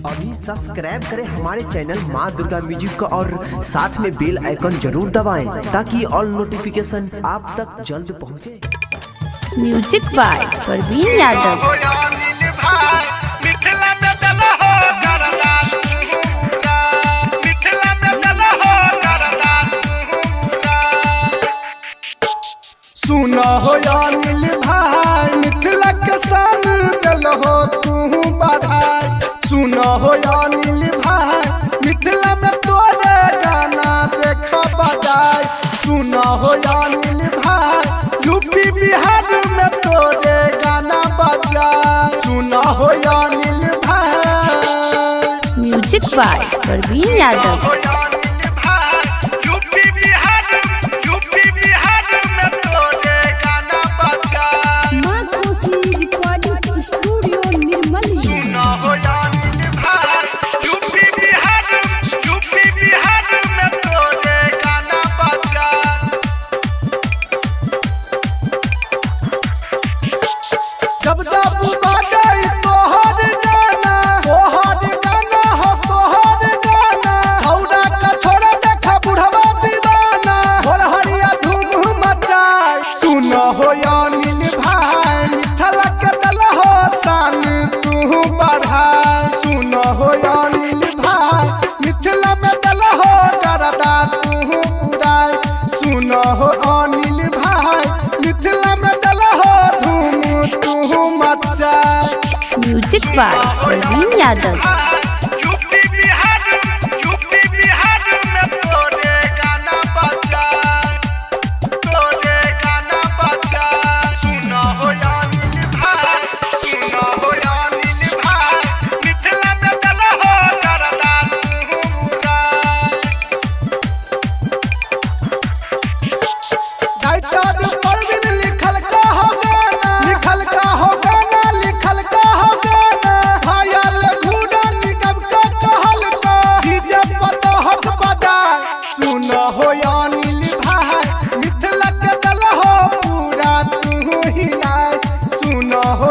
अभी सब्सक्राइब करें हमारे चैनल माँ दुर्गा म्यूजिक को और साथ में बेल आइकन जरूर दबाएं ताकि ऑल नोटिफिकेशन आप तक जल्द पहुंचे। Music by Parveen Yadav. सुन हो अनिल भाई, मिथिला के सन दिल हो तू बढ़ाई। सुन हो अनिल भाई, मिथिला में तोरे गाना देख बजाय। सुन हो अनिल भाई, यूपी बिहार में तोरे गाना बजाय। सुन हो अनिल भाई। Music by Parveen Yadav. UP Bihar, UP Bihar में तोरे गाना बजाय। माँ Kosi recording studio Nirmali. UP Bihar, UP Bihar में तोरे गाना बजा। जब जब बाजै तोहर गाना, तोहर गाना हो तोहर गाना, छौड़ा का छोड़ा देख बुढ़वा दीवाना, भोर हरिया धूम मचाए। सुन हो अनिल भाई, मिथला के दल हो शान तू बढ़ाए। सुन हो अनिल भाई, मिथिला में दल हो गरदा तू उड़ाए। सुन हो अनिल भाई, मिथिला में दल हो धूम तू मचाए। Music by Parveen Yadav. UP Bihar, UP Bihar में तोरे गाना बजा, तोरे गाना बजा। सुन हो अनिल भाई, सुन हो अनिल भाई, मिथिला में दल हो गरदा तू उड़ाए। डाइटर परवीन लिखल का हो गाना, लिखल का हो गाना, लिखल का हो गाना, भायल घूड़ा निगम का कहल का, डीजे पर तोहक बजाय। सुन हो अनिल भाई, मिथिला के दल हो पूरा तू हिलाए। सुन हो